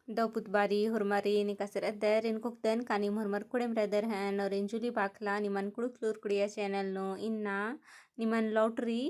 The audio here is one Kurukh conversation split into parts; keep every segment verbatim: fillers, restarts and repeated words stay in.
दव पुत बारी, होरमारिन एकासे रअदर, एन कोकदन का नीम होरमर कुँड़ुम रअदर हन, और एन जूली बाखला निमन कुँड़ुख़ लूर कुड़िया channel नू। इन्ना निमन lottery,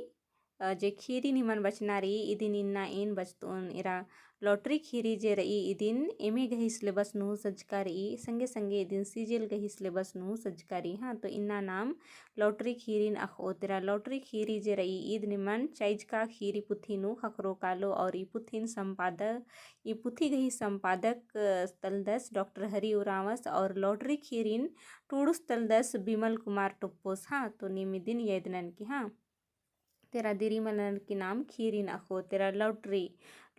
अ, जे खीरी निमन बचना रई, इदिन इन्ना एन बचतओन। एरा lottery खीरी जे रई, इदिन एमे गही syllabus नू सज्जका रई, संगे संगे इदिन CGL गही syllabus नू सज्जका रई। हाँ, तो इन्ना नाम lottery खीरिन अख़ओत। एरा lottery खीरी जे रई, ईद निमन चाइजका खीरी पुथी नू ख़क्खरो कालो, और ई पुथिन संपादक, ई पुथी गही संपादक, अ, तलदस डॉक्टर हरि उराँवस, और lottery खीरिन टूड़ुस तलदस बिमल कुमार टोप्पोस। हाँ, तो नीम इदिन याद ननके। हाँ, तेरा दिरी मल ननके नाम खीरिन अख़ओत। तेरा lottery,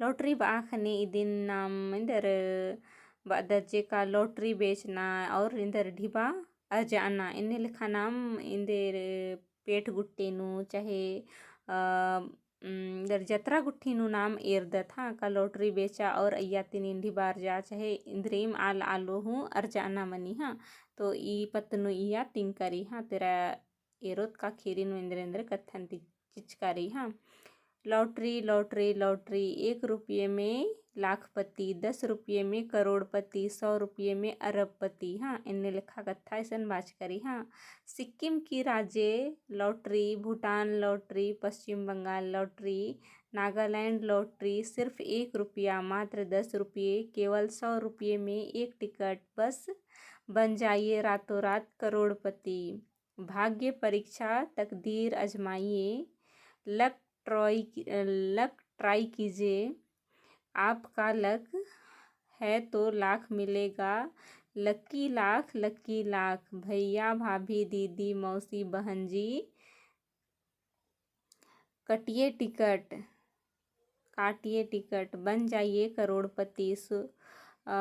lottery बआ ख़ने इदिन नाम एन्देर बअदत जे का lottery बेचना और एन्देर ढिबा अरजअना, एन्ने लेखा नाम एन्देर पेट गुट्ठी नू चाहे, अ, उम, एन्देर जतरा गुट्ठी नू नाम एरदत। हाँ, का lottery बेचा और अइय्या ती नीन ढिबा अरजा, चाहे एन्देरिम आल आलो हूँ अरजअना मनी। हाँ, तो ई पत्त नू इय्या तिंका रई। हाँ, तेरा एरोत का खीरी नू एन्देर एन्देर कत्थन ती चिचका रई। हाँ, lottery, lottery, lottery, एक रुपये में लाखपति, दस रुपये में करोड़पति, सौ रुपये में अरबपति। हाँ, एन्ने लेखा कत्था इसन बाचका रई। हाँ, सिक्किम की राज्य lottery, भूटान lottery, पश्चिम बंगाल lottery, नागालैंड lottery, सिर्फ एक रुपया, मात्र दस रुपये, केवल सौ रुपये में एक टिकट, बस बन जाइए रातों रात करोड़पति। भाग्य परीक्षा, तकदीर आजमाइए, luck try की-, luck try कीजिए, आपका luck है तो लाख मिलेगा, lucky लाख, lucky लाख। भैया, भाभी, दीदी, मौसी, बहन जी, कटिए टिकट, काटिए टिकट, बन जाइए करोड़पति। सु-, अ,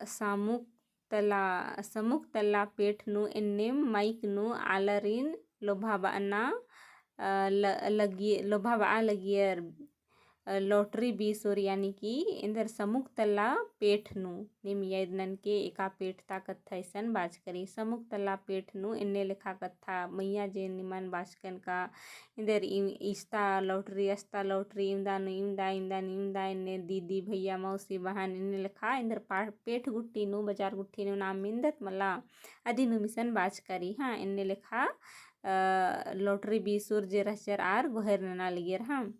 सामुक तला, समुक तला पेठ नू एन्नेम माइक नू आलरिन लोभाबअना, अ, ल-, लगिय-, लोभाबआ लगियर। अ, lottery बीसोर, यानी कि एन्देर समुक तला पेठ नू, नीम याद ननके एका पेठ ता कत्था इसन बाचका रई। समुक तला पेठ नू एन्ने लेखा कत्था मइय्याँ जे निमन बाचकन का, एन्देर इम-, इस्ता lottery, अस्ता lottery, इवंदा नू इवंदा, इवंदा नू इवंदा, एन्ने दीदी, भैया, मौसी, बहन, एन्ने लेखा एन्देर पा-, पेठ गुट्ठी नू, बजार गुट्ठी नू नाम मिन्दत मला, अदिन हूँ इसन बाचका रई। हाँ, एन्ने लेखा, अ, lottery बीसोर जे रहचर आर गोहर नना लगियर। हाँ,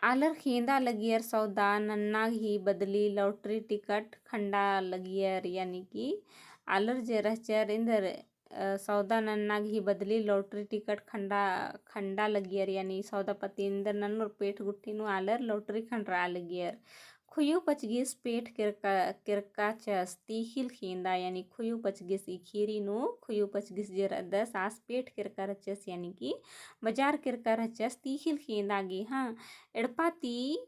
आलर खेंदा लगियर सौदा नन्ना गही बदली lottery टिकट खंडा लगियर, यानी कि आलर जे रहचर एन्देर, अ, सौदा नन्ना गही बदली lottery टिकट खंडा, खंडा लगियर, यानी सौदापति एन्देर नन्नोर पेठ गुट्ठी नू आलर lottery खंडरआ लगियर। खुयू पचगिस पेठ केरका, केरका चस तीखिल खेंदा, यानी खुयू पचगिस ई खीरी नू, खुयू पचगिस जे रअदस आस पेठ केरका रहचस, यानी कि बजार केरका रहचस तीखिल खेंदा गे। हाँ, एड़पा ती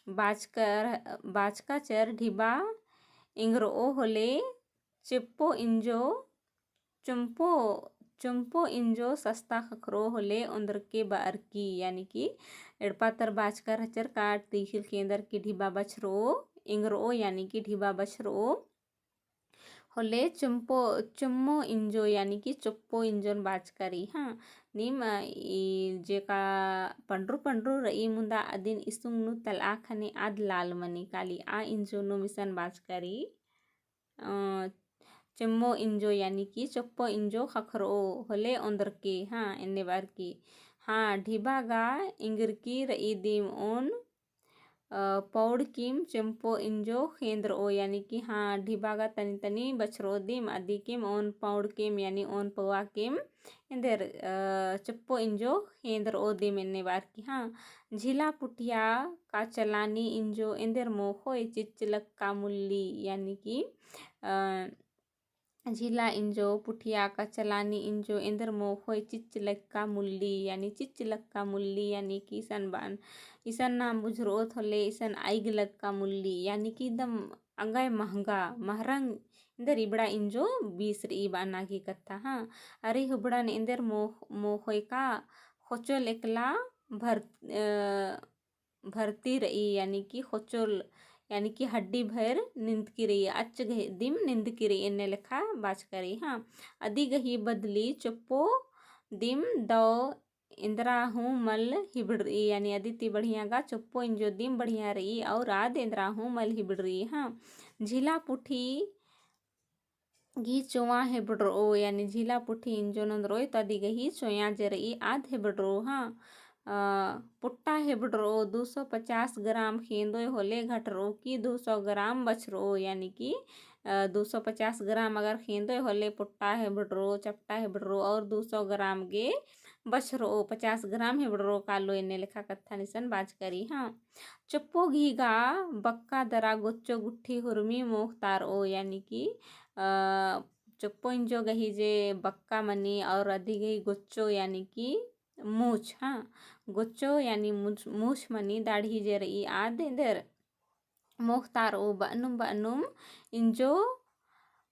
बाचकर, बाचका चर ढिबा एंगरओ होले चेप्पो इंजो, चुम्पो, चुम्पो इंजो सस्ता ख़क्खरो होले ओन्द्रके बअरकी, यानी कि एड़पा तर बाचका रहचर का तीखिल खेंदर की ढिबा बछरओ, एंगरओ, यानी कि ढिबा बछरओ होले चुम्पो, चुम्मो इंजो, यानी कि चुप्पो इंजोन बाचका रई। हाँ, नीम, अ, ई जेका पंडरू पंडरू रई मुन्दा अदिन इसुंग नू तलआ ख़ने आद लाल मनी काली आ इंजो नू मिसन बाचका रई। अ, चुम्मो इंजो यानी कि चुप्पो इंजो ख़क्खरओ होले ओन्द्रके, हाँ, एन्ने बअरकी। हाँ, ढिबा गा एंगरकी रई दिम ओन, अ, पौड़किम चुम्पो इंजो खेंदरओ, यानी कि हाँ, ढिबा गा तनी तनी बछरओ दिम, अदिकिम ओन पौड़किम, यानी ओन पौआकिम, एन्देर, अ, चुप्पो इंजो खेंदरओ दिम एन्ने बअरकी। हाँ, झिला पुठिया का चलानी इंजो एन्देर मोख़ोय चिच्च लक्का मुल्ली, यानी कि, अ, झिला इंजो, पुठिया का चलानी इंजो, एन्देर मोख़ोय चिच्च लक्का मुल्ली, यानी चिच्च लक्का मुल्ली, यानी कि इसन बअन, इसन नाम बुझुरओत होले, इसन आइग लक्का मुल्ली, यानी कि एकदम अंगय महंगा, महरंग, एन्देर इबड़ा इंजो बीस रई बअना की कत्था, हाँ। अरे हुबड़न एन्देर मोख़-, मोख़ोय का ख़ोचोल एकला भर-, अ, भरती रई, यानी कि ख़ोचोल, यानी कि हड्डी भर निंदकी रई, अच्च गही दिम निंदकी रई, एन्ने लेखा बाचका रई। हाँ, अदी गही बदली चोप्पो दिम दव एन्दरा हूँ मल हिबड़रई, यानी अदी ती बढ़िया गा चोप्पो इंजो दिम बढ़िया रई, और आद एन्दरा हूँ मल हिबड़रई। हाँ, झीला पुठी गही चोंया हेबड़रओ, यानी झीला पुठी इंजो नंदरओय तो अदी गही चोंया जे रई आद हेबड़रओ। हाँ, अ, पुट्टा हेबड़रओ, दू सौ पचास ग्राम खेंदोय होले घटरओ कि दू सौ ग्राम बछरओ, यानी कि, अ, दू सौ पचास ग्राम अगर खेंदोय होले पुट्टा हेबड़रओ, चपटा हेबड़रओ और दू सौ ग्राम गे बछरओ, पचास ग्राम हेबड़रओ कालो एन्ने लेखा कत्थन इसन बाचका रई। हाँ, चोप्पो गही गा बक्का दरा गोच्चो गुट्ठी हुरमी मोख़तारओ, यानी कि, अ, चोप्पो इंजो गही जे बक्का मनी और अदी गही गोच्चो, यानी कि मूछ, हाँ, गोच्चो यानी मूछ, मूछ मनी दाढ़ी जे रई आद एन्देर मोख़तारओ बअनुम बअनुम इंजो,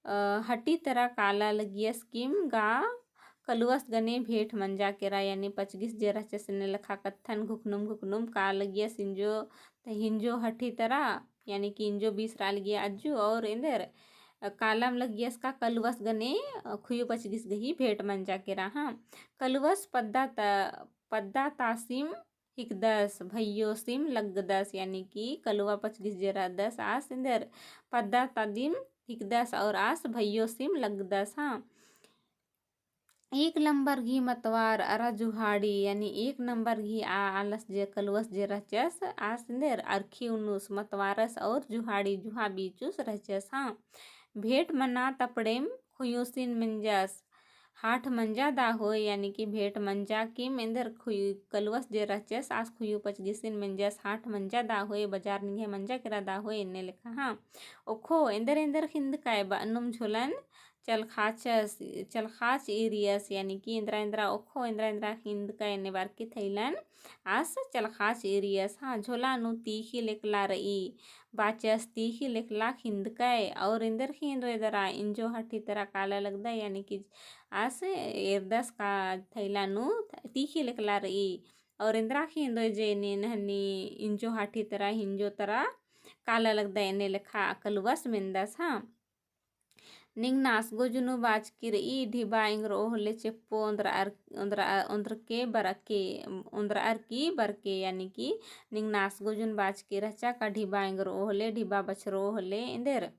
अ, हटी तरा काला लगियस किम गा कलुवस गने भेंट मंजा केरा, यानी पचगिस जे रहचस एन्ने लेखा कत्थन घुकनुम घुकनुम का लगियस इंजो, त हिंजो हटी तरा, यानी कि इंजो बीसरआ लगिया अज्जु और एन्देर, अ, कालम लगियस का कलुवस गने, अ, खुयू पचगिस गही भेंट मंजा केरा। हाँ, कलुवस पद्दा त-, पद्दा तासिम हिकदस, भइयोसिम लगदस, यानी कि कलुवा पचगिस जे रअदस आस एन्देर पद्दा तादिम हिकदस और आस भइयोसिम लगदस। हाँ, एक लम्बर गही मतवार अरा जुहाड़ी, यानी एक नम्बर गही आ आलस जे कलुवस जे रहचस, आस एन्देर अरखी उनुस मतवारस और जुहाड़ी जुहा बीचुस रहचस। हाँ, भेंट मना तपड़ेम खुयूसिन मेंजस, हाट मंजा दा होय, यानी कि भेंट मंजा किम एन्देर खुयू, कलुवस जे रहचस, आस खुयू पचगिसिन मेंजस, हाट मंजा दा होय, बजार निंग्है मंजा केरा दा होय, एन्ने लेखा। हाँ, ओखो एन्देर एन्देर खिंदकय बअनुम झोलन चलखाचस, चलखाच ईरियस, यानी कि एन्दरा एन्दरा ओखो एन्दरा एन्दरा खिंदकय एन्ने बअर की थैलन आस चलखाच ईरियस। हाँ, झोला नू तीखी लेकला रई, बाचस तीखी लेकला खिंदकय, और एन्देर खेंदोय दरा इंजो हठी तरा काला लगदय, यानी कि आस एरदस का थैला नू तीखी लेकला रई, और एन्दरा खेंदोय जे नीन हनी इंजो हठी तरा हिंजो तरा काला लगदय एन्ने लेखा कलुवस मेन्दस। हाँ, निंग नासगो जुनू बाचकी रई, ढिबा एंगरओ होले चेप्पो ओन्द्रअर, ओन्द्रअ-, ओन्द्रके बरके, ओन्द्रअर की बरके, यानी कि निंग नासगो जुन बाचकी रहचा का ढिबा एंगरओ होले, ढिबा बछरओ होले, एन्देर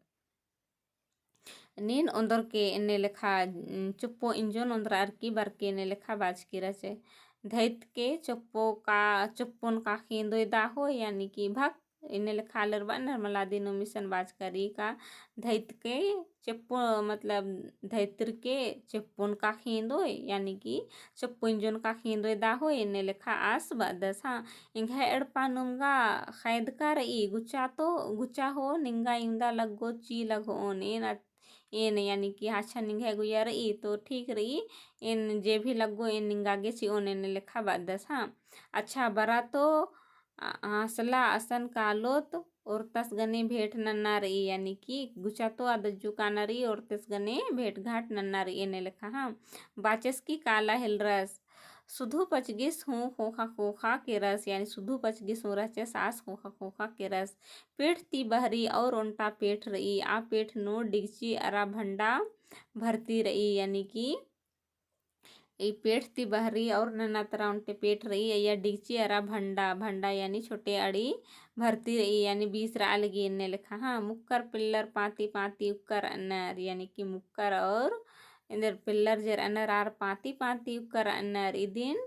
नीन ओन्द्रके एन्ने लेखा, उम, चेप्पो इंजोन ओन्द्रअर की बरके एन्ने लेखा बाचकी रहचे। धैत के चेप्पो का, चेप्पोन का खेंदोय दा होय, यानी कि भक एन्ने लेखा आलर बअनर मला दिनुम इसन बाचका रई का धैत के चेप्पो, मतलब धैतर के चेप्पोन का खेंदोय, यानी कि चेप्पो इंजोन का खेंदोय दा होय, एन्ने लेखा आस बअदस। हाँ, एंग्है एड़पा नुम गा खैदका रई, गुचा तो, गुचा हो निंगा इवंदा लग्गो ची लग्गो ओन, एन अत-, एन यानी कि हाछा निंग्है गुइया रई तो ठीक रई, एन जे भी लग्गो एन निंगा गे चिओन एन्ने लेखा बअदस। हाँ, अच्छा बरा तो आ-, आसला असन कालोत ओरतस गने भेंट नन्ना रई, यानी कि गुचा तो आद अज्जु काना रई, ओरतस गने भेंट घाट नन्ना रई एन्ने लेखा। हाँ, बाचस की काला हेलरस, सुधु पचगिस हूँ खोखा खोखा केरस, यानी सुधु पचगिस हूँ रहचस आस खोखा खोखा केरस। पेठ ती बहरी और ओन्टा पेठ रई, आ पेठ नू डिगची अरा भंडा भरती रई, यानी कि ई पेठ ती बहरी और नन्ना तरा ओन्टे पेठ रई, अइय्या डिगची अरा भंडा, भंडा यानी छोटे अड़ी भरती रई, यानी बीसरआ लगी एन्ने लेखा। हाँ, मुक्कर पिल्लर पाती पाती उक्कर अन्नर, यानी कि मुक्कर और एन्देर पिल्लर जे रअनर आर पाती पाती उक्कर अन्नर। इदिन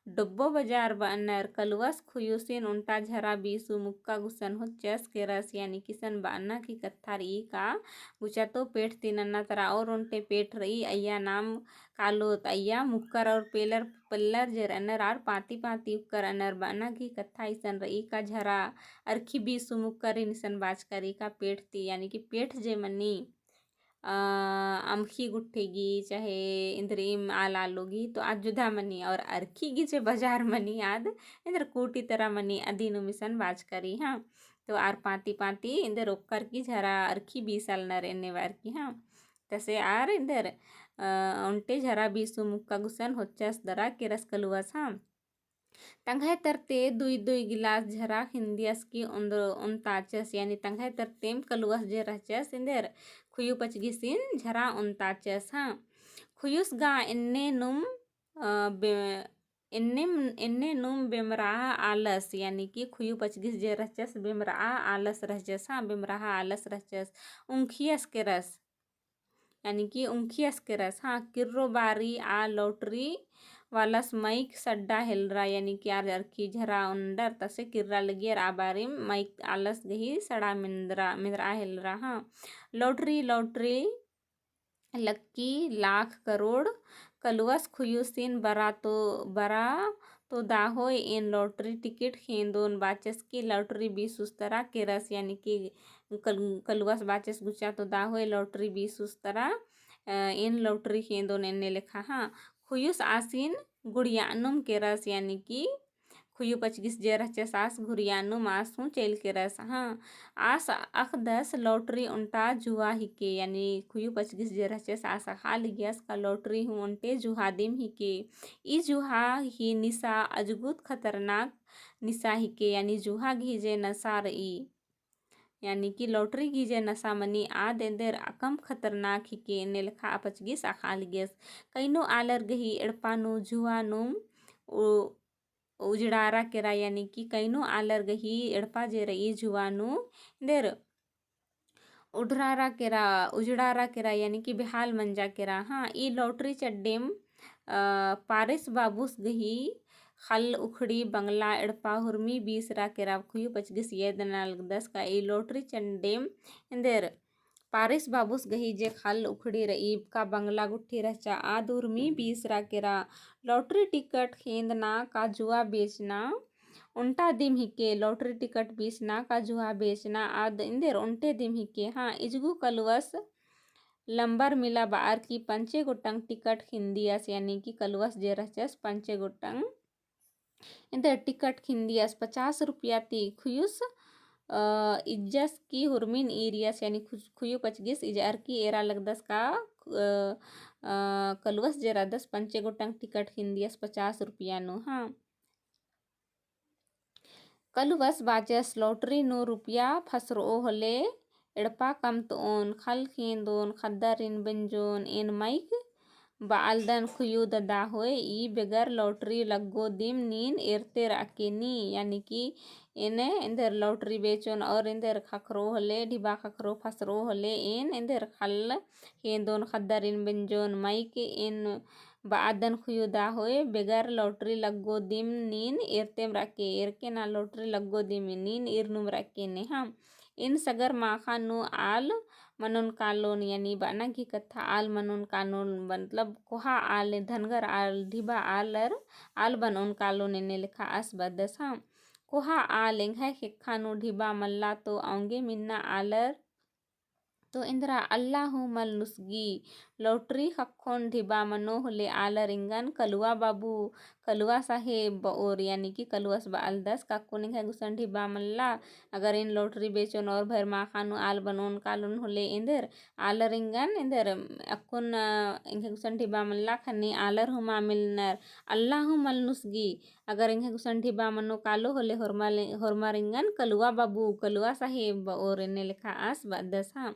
डोब्बो बजार बअनर, कलुवस खुयुसिन ओन्टा झरा बीसु मुक्का गुसन होच्चस केरस, यानी कि इसन बअना की कत्था रई का गुचा तो पेठ ती नन्ना तरा और ओन्टे पेठ रई, अइय्या नाम कालोत अइय्या मुक्कर और पेलर, पिल्लर जे रअनर आर पाती पाती उक्कर अन्नर बअना की कत्था इसन रई का झरा अरखी बीसु मुक्करिन इसन बाचका रई का पेठ ती, यानी कि पेठ जे मनी, अ, अमखी गुट्ठी गी चाहे इन्द्रिम आल आलो गी तो आद जुदा मनी और अरखी गी जे बजार मनी आद इन्द्र कूटी तरा मनी अदिनुम इसन बाचका रई। हाँ, तो आर पाती पाती इन्द्र ओक्कर की झरा अरखी बीसलनर एन्ने बअर की। हाँ, तसे आर इन्द्र, अ, ओन्टे झरा बीसु मुक्का गुसन होच्चस दरा केरस कलुवस। हाँ, तंग्है तरते दुई दुई गिलास झरा खिन्दियस की ओन्द्र-, ओन्ताचस, यानी तंग्है तरतेम कलुवस जे रहचस इन्देर खुयु पचगिसिन झरा ओन्ताचस। हाँ, खुयुस गा एन्ने नुम, अ, बे-, एन्ने, एन्ने नुम बेमराहा आलस, यानी कि खुयू पचगिस जे रहचस बेमराहा आलस रहचस, हाँ, बेमराहा आलस रहचस, उंखियस केरस, यानी कि उंखियस केरस, हाँ, किर्रो बारी आ lottery वालस मइक सड्डा हेलरा, यानी कि आर अरखी झरा ओन्डर तसे किर्रा लगियर आ बारिम मइक आलस गही सड़ा मेंदरा, मेंदरा हेलरा, हाँ। Lottery, lottery, लक्की, लाख, करोड़, कलुवस खुयुसिन बरा तो, बरा तो दाहोय एन lottery ticket खेंदोन बाचस की lottery बीसुस तरा केरस, यानी कि कल-, कलुवस बाचस गुचा तो दाहोय lottery बीसुस तरा, अ, एन lottery खेंदोन एन्ने लेखा, हाँ। खुयुस आसिन गुड़ियानुम केरस, यानी कि खुयू पचगिस जे रहचस आस घुरियानुम आस हूँ चइल केरस, हाँ। आस अख़दस lottery ओन्टा जुआ हिके, यानी खुयू पचगिस जे रहचस आस अख़ा लगियस का lottery हूँ ओन्टे जुहा दिम हिके। ई जुहा ही निसा अजगुत खतरनाक निसा हिके, यानी जुहा गही जे नसा रई, यानी कि lottery गही जे नसा मनी आद एन्देर अकम खतरनाक हिके, एन्ने लेखा आ पचगिस अख़ा लगियस। कइनो आलर गही एड़पा नू जुआ नुम उ-, उजड़ारा केरा, यानी कि कइनो आलर गही एड़पा जे रई जुआ नू एन्देर उड़रारा केरा, उजड़ारा केरा, यानी कि बेहाल मंजा केरा। हाँ, ई lottery चड्डेम, अ, पारिस बाबुस गही खल उखड़ी बंगला एड़पा हुरमी बीसरा केरा। खुयू पचगिस एदना लगदस का ई lottery चड्डेम एन्देर पारिस बाबुस गही जे खल उखड़ी रई का बंगला गुट्ठी रहचा आद हुरमी बीसरा केरा। Lottery ticket खेंदना का जुआ बेचना ओन्टा दिम हिके, lottery ticket बीसना का जुआ बेचना आद एन्देर ओन्टे दिम हिके। हाँ, इजगु कलुवस लंबर मिला बअर की पंचे गोटंग ticket खिन्दियस, यानी कि कलुवस जे रहचस पंचे गोटंग एन्देर ticket खिन्दियस। पचास रुपया ती खुयुस, अ, इज्जस की हुरमिन ईरियस, यानी खु-, खुयू पचगिस इजअर की एरा लगदस का, अ, अ, कलुवस जे रअदस पंचे गोटंग ticket खिन्दियस पचास रुपया नू, हाँ। कलुवस बाचस lottery नू रुपया फसरओ होले एड़पा कमतओन, खल खेंदोन, खद्दरिन बेंजोन, एन मइक बआलदन खुयू ददा होय, ई बेगर lottery लग्गो दिम नीन एरते रअके नी, यानी कि एन एन्देर lottery बेचोन और एन्देर खखरो होले, ढिबा खखरो फसरो होले, एन एन्देर खल खेंदोन, खद्दरिन बेंजोन, मइक एन बआदन खुयुदा होय, बेगर lottery लग्गो दिम नीन एरतेम रअके, एरके ना lottery लग्गो दिम नीन इरनुम रअके ने, हाँ। एन सगर माखा नू आल मनोन कालोन, यानी बअना गही कत्था आल मनोन कालोन, मतलब कोहा आल, धनगर आल, ढिबा आलर, आल बनोन कालोन एन्ने लेखा आस बअदस, हाँ। कोहा आल एंग्है ख़ेक्खा नू ढिबा मल्ला तो औंगे मिन्ना आलर तो एन्दरा अल्ला हूँ मल नुसगी। Lottery ख़क्खोन ढिबा मनो होले आलर एंगन कलुवा बाबू, कलुवा साहेब बओर, यानी कि कलुवस बअलदस, काक्कोन एंग्है गुसन ढिबा मल्ला, अगर एन lottery बेचोन और भैर माखा नू आल बनोन कालोन होले एन्देर, आलर एंगन एन्देर अक्कोन, अ, एंग्है गुसन ढिबा मल्ला, ख़ने आलर हूँ मा मिलनर, अल्ला हूँ मल नुसगी। अगर एंग्है गुसन ढिबा मनो कालो होले होरमर, होरमर एंगन कलुवा बाबू, कलुवा साहेब बओर एन्ने लेखा आस बअदस, हाँ।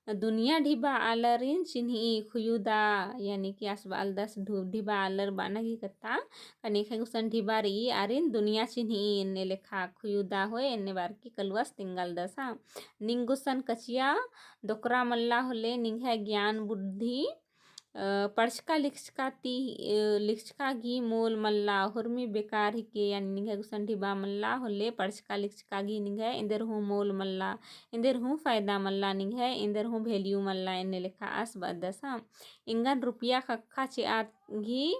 दुनिया ढिबा आलरिन चिन्ही खुयुदा, यानी कि आस बअलदस ढु-, ढिबा आलर बअना गही कत्था, ख़ने एंग्है गुसन ढिबा रई आरिन दुनिया चिन्ही एन्ने लेखा खुयुदा होय, एन्ने बार की कलुवस तिंगालदस, हाँ। निंग गुसन कचिया दोकरा मल्ला होले निंग्है ज्ञान बुद्धि अ, पढ़चका लिखचका ती, अ, लिखचका गही मोल मल्ला, हुरमी बेकार हिके, यानी निंग्है गुसन ढिबा मल्ला होले पढ़चका लिखचका गही निंग्है एन्देर हूँ मोल मल्ला, एन्देर हूँ फायदा मल्ला, निंग्है एन्देर हूँ value मल्ला, एन्ने लेखा आस बअदस, हाँ। एंगन रुपया ख़क्खा चिआ गही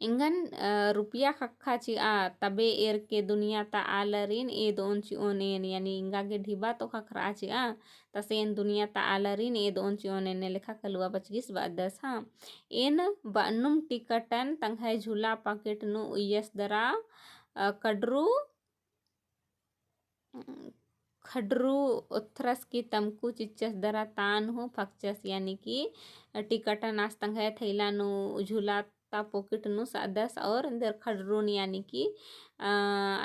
एंगन, अ, रुपया ख़क्खा चिआ, तबे एरके दुनिया ता आलरिन एदओन चिओन एन, यानी एंगा गे ढिबा तो ख़क्खरआ चिआ, तसे एन दुनिया ता आलरिन एदओन चिओन एन्ने लेखा कलुवा बचगिस बअदस, हाँ। एन बअनुम टिकटन तंग्है झूला पाकेट नू उइयस दरा, अ, कडरू खडरू ओथ्रस की तमकू चिच्चस दरा तान हूँ फकचस, यानी कि टिकटन आस तंग्है थैला नू झूला ता पोकिट नू सअदस और एन्देर खडरून यानी कि, अ,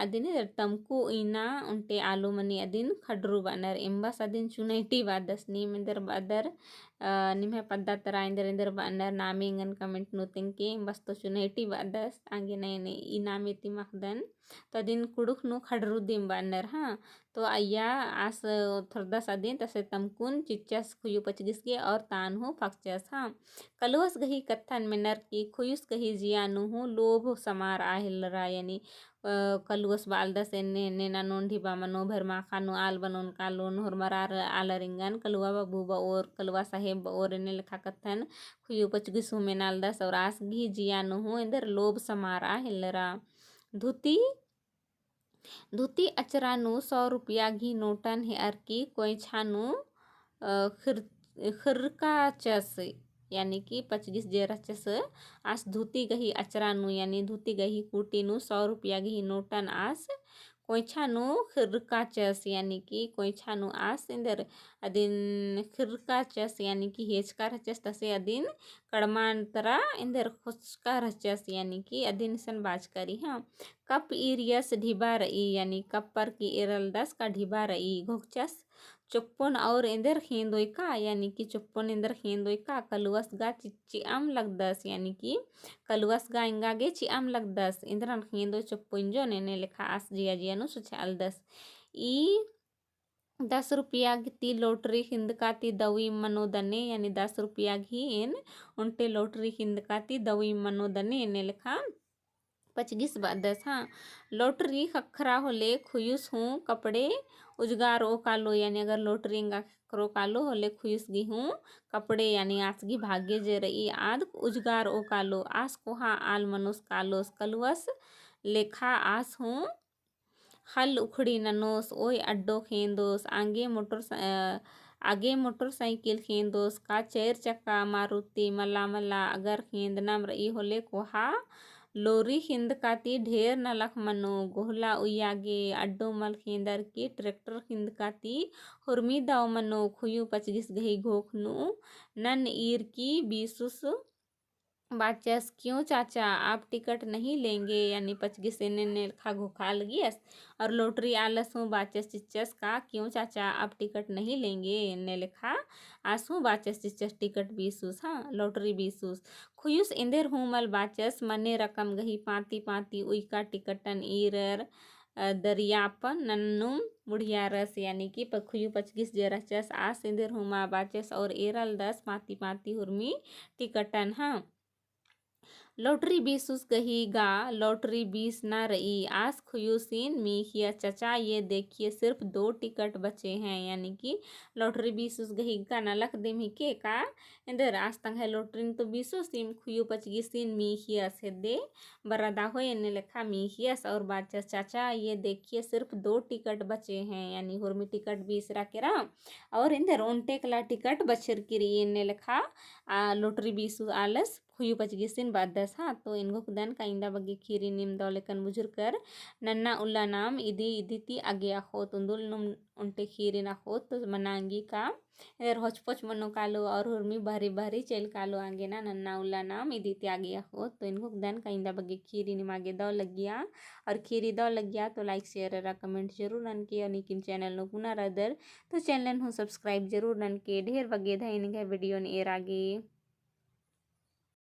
अदिन एन्देर तमकू इना ओन्टे आलू मनी अदिन खडरू बअनर एम्बस अदिन चुनैटी बअदस नीम एन्देर बअदर अ, निम्है पद्दा तरा एन्देर एन्देर बअनर नामे एंगन comment नू तेंगके, बस तो चुनैटी बअदस, आगे नए नए ई नामे ती मखदन। तो अदिन कुँड़ुख़ नू खड़रू दिम बअनर, हाँ। तो अइय्या आस थोरदस अदिन तसे तमकुन चिच्चस खुयू पचगिस गे और तान हूँ फकचस, हाँ। कलुवस गही कत्थन मेनर की खुयुस गही जिया नू हूँ लोभ समार आ हेलरा, यानी अ, कलुवस बालदस एन्ने एन्ने ननोन ढिबा मनो, भर माखा नू आल बनोन कालोन, होरमर आर आलर एंगन कलुवा बाबू बओर, कलुवा साहेब बओर एन्ने लेखा कत्थन खुयू पचगिस हूँ मेनालदस और आस गही जिया नू हूँ एन्देर लोभ समार आ हेलरा। धुती, धुती अचरा नू सौ रुपया गही नोटन हेअर की कोइछा नू, अ, खिर-, खिरकाचस, यानी कि पचगिस जे रहचस, आस धुती गही अचरा नू, यानी धुती गही कूटी नू सौ रुपया गही नोटन आस कोइछा नू खिरकाचस, यानी कि कोइछा नू आस एन्देर अदिन खिरकाचस, यानी कि हेचका रहचस, तसे अदिन कड़मान तरा एन्देर खोचका रहचस, यानी कि अदिन इसन बाचका रई, हाँ। कप ईरियस ढिबा रई, यानी कप्पर की एरलदस का ढिबा रई, घोकचस चोप्पोन और एन्देर खेंदोय का, यानी कि चोप्पोन एन्देर खेंदोय का, कलुवस गा चि-, चिअम लगदस, यानी कि कलुवस गा एंगा गे चिअम लगदस, एन्देरन खेंदोय चोप्पो इंजोन एन्ने लेखा आस जिया जिया नू सोचालदस। ई दस रुपया ती lottery खिंदका ती दवई मनो दने, यानी दस रुपया गही एन ओन्टे lottery खिंदका ती दवई मनो दने, एन्ने लेखा पचगिस बअदस, हाँ। Lottery ख़क्खरा होले खुयुस हूँ कपड़े उजगारओ कालो, यानी अगर lottery एंगा ख़क्खरो कालो होले खुयुस गही हूँ कपड़े, यानी आस गही भाग्य जे रई आद उजगारओ कालो, आस कोहा आल मनोस कालोस, कलुवस लेखा आस हूँ खल उखड़ी ननोस, ओय अड्डो खेंदोस, आगे मोटर स-, अ, आगे मोटरसाइकिल खेंदोस का चैर चक्का मारुति मला मला, अगर खेंदनम रई होले कोहा lorry खिंदका ती ढेर नलख मनो, गोहला उइया गे अड्डो मल खेंदर की tractor खिंदका ती हुरमी दव मनो, खुयू पचगिस गही घोख नू नन ईर की बीसुस बाचस, "क्यों चाचा, आप टिकट नहीं लेंगे?" यानी पचगिस एन्ने एन्ने लेखा घोखा लगियस। और lottery आलस हूँ बाचस चिच्चस का, "क्यों चाचा, आप टिकट नहीं लेंगे?" एन्ने लेखा आस हूँ बाचस चिच्चस टिकट बीसुस, हाँ, lottery बीसुस। खुयुस एन्देर हूँ मल बाचस, मने रकम गही पाती पाती उइका टिकटन ईरर अ, दरियापन नन्नुम मुड़ियारस, यानी कि प-, खुयू पचगिस जे रहचस, आस एन्देर हूँ मल बाचस और एरलदस पाती पाती हुरमी टिकटन, हाँ। Lottery बीसुस गही गा, lottery बीसना रई, आस खुयुसिन मीखिया, "चाचा, ये देखिए, सिर्फ दो टिकट बचे हैं।" यानी कि lottery बीसुस गही गा नलख दिम हिके का, एन्देर आस तंग्है lottery तो बीसुस, इम खुयू पचगिसिन मीखियस हेद्दे बरदा होय एन्ने लेखा मीखियस और बाचस, "चाचा, ये देखिए, सिर्फ दो टिकट बचे हैं," यानी हुरमी टिकट बीसरा केरा और एन्देर ओन्टे एकला टिकट बछरकी रई एन्ने लेखा, आ, lottery बीसु आलस खुयू पचगिसिन बअदस, हाँ। तो एन घोखदन का इन्दा बग्गे खीरी नीम दव लेकन बुझुरकर नन्ना उल्ला नाम इदी इदी ती आगे अख़ोत, उन्दुल नुम ओन्टे खीरिन अख़ोत तो मना अंगी का एन्देर होचपोच मनो कालो और हुरमी बहरी बहरी चइल कालो आगे ना नन्ना उल्ला नाम इदी ती आगे अख़ोत। तो एन घोखदन का इन्दा बग्गे खीरी निमा गे दव लग्गिया और खीरी दव लग्गिया तो like, share अरा comment जरूर ननके और नीकिम channel नू पुना रअदर तो channel हूँ subscribe जरूर ननके। ढेर बग्गे धैन निंग्है video न एरा गे।